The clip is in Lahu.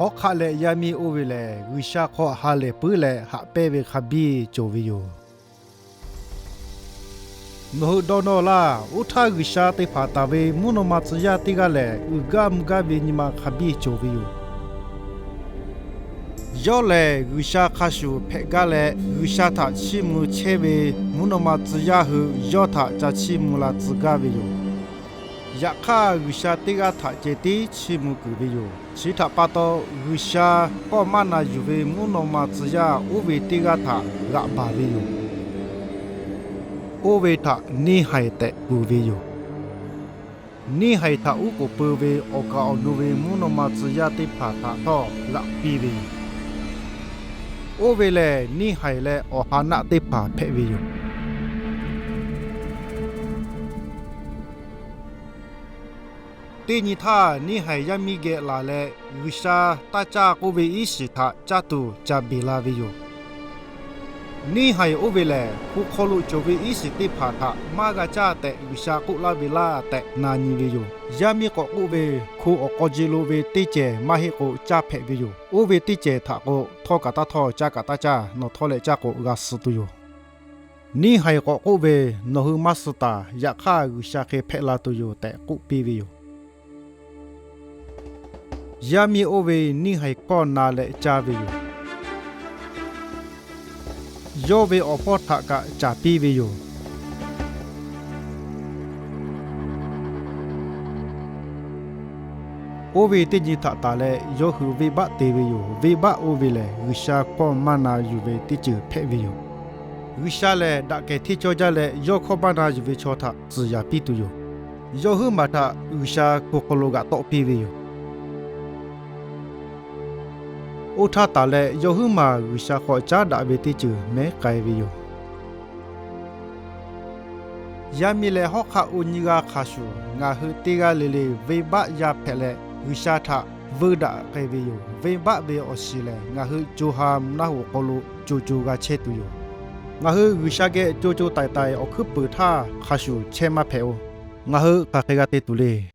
Hawˉ hk'aˆ leh yaˇ miˇ oˇ ve lehˬ, G'uiˬsha hk'aw ha lehˬ puiˉ leh haꞈ pehnˇ ve hk'a biˇ cawˬ ve yoˬ. Nawˬ hui dawˇ nawˇ laˇ. Oˇ htaˇ G'uiˬsha te hpanˍ taˍ ve mvuhˇ naw ma tcuh yaˇ teˇ g'aˇ lehˬ, uiˍ gaˇ mvuh gaˇ ve nyi ma hk'a biˇ cawˬ ve yoˬ. Yawˇ lehˬ, G'uiˬsha hk'a shuˍ hpehꞈ gaˇ leh, G'uiˬsha htaꞈ chiˇ mvuh chehˇ ve mvuhˇ naw ma tcuh yaˇ hui yawˇ htaꞈ ca chiˇ mvuh la tcuh gaˇ ve yoˬ. Yaꞈ hk'aˇ, G'uiˬsha teˇ g'aˇ htaꞈ ceh tiˉ chiˇ mvuh kuiˬ ve yoˬ. Chi htaꞈ pa taw, G'uiˬsha kawˆ maˇ na yuˬ ve mvuhˇ naw ma tcuh yaˇ oˇ ve teˇ g'aˇ htaꞈ g'aꞈ baˬ ve yoˬ. Oˇ ve htaꞈ neˇhaiˬ tehꞈ kuˬ ve yoˬ. Neˇhaiˬ htaꞈ uˉ k'oˍ pui ve awˬ kaˍ awˬ nu ve mvuhˇ naw ma tcuh yaˇ teˇ hpaˍ htaꞈ htawˇ g'aꞈ piˇ ve yoˬ. Oˇ ve lehˬ, neˇhaiˬ leh awˬ ha naˆ teˇ hpaˍ hpehꞈ ve yoˬ. Teˇ nyi htaˇ, neˇhaiˬ yaˇ miˇ geh laˬ leh, G'uiˬsha taˇ caˇ k'oˆ ve iˉ shiˍ htaꞈ caˇ tuˬ ca beˬ la ve yoˬ. Neˇhaiˬ oˇ ve lehˬ, hpu hk'aw lo cawˬ ve iˉ shiˍ teˇ hpaˍ htaꞈ maˇ g'a caˇ tehꞈ G'uiˬsha k'oˆ laˇ ve laˇ tehꞈ na nyi ve yoˬ. Yaˇ miˇ k'awꞈ k'oˆ ve, Hko awˬ k'aw ji lo ve teˇ cehˬ maˇ heˆ k'o caˇ hpehꞈ ve yoˬ. Oˇ ve teˇ cehˬ htaꞈ k'o, htawˇ kaꞈ taˇ htawˇ, caˇ kaꞈ taˇ caˇ, nawˬ htawˇ leh caˇ k'o g'a suh tuˬ yoˬ. Neˇhaiˬ k'awꞈ k'oˆ ve, Nawˬ hui maˇ suh taˍ. Yaꞈ hk'aˇ, G'uiˬsha hk'e hpehꞈ la tuˬ yoˬ tehꞈ k'oˆ piˇ ve yoˬ. Yaˇ miˇ oˇ ve neˇhaiˬ hkawˇ na leh caˇ ve yoˬ. Yawˇ ve awˬ hpawˇ htaꞈ kaꞈ caˍ piˇ ve yoˬ. Oˇ ve teˇ nyi htaꞈ taˍ leh yawˇ hui venˇbaˆ te ve yoˬ. Venˇbaˆ oˇ ve lehˬ, G'uiˬsha hkawˇ maˇ na yuˬ ve teˇ ceuˬ hpehꞈ ve yoˬ. G'uiˬsha lehˬ, daꞈ kehˬ hteˇ cawˇ jaˇ leh yawˇ hkawˇ maˇ na yuˬ ve chaw htaꞈ tcuhˍ yaˍ piˇ tuˬ yoˬ. Yawˇ huiˉ maˬ htaꞈ G'uiˬsha hko hk'aw lo g'aꞈ tawˆ piˇ ve yoˬ. Oˇ htaˇ taˍ leh, yawˇ huiˉ maˬ G'uiˬsha hk'aw caˉ daꞈ ve teˇ ceuˬ mehˉ k'ai ve yoˬ. Yaˇ miˇ leh hawˉ hk'aˆ oˇ nyiˇ g'aˇ hk'a shuˍ, ngaˬ hui teˇ g'aˇ le le venˇbaˆ yaˇ hpehꞈ leh, G'uiˬsha htaꞈ veuˇ daꞈ k'ai ve yoˬ. Venˇbaˆ ve awˬ shiˍ lehˬ, ngaˬ hui co ha mvuhˇ naˆ hoꞈ hk'aw lo co co g'a chehˇ tuˬ yoˬ. Ngaˬ hui G'uiˬsha geh co co taiˍ taiˍ awˬ hkuiˉ puiˍ htaˇ hk'a shuˍ chehˇ maˇ hpehꞈ oˬ. Ngaˬ hui hk'aˬ hk'e g'a te tuˬ le.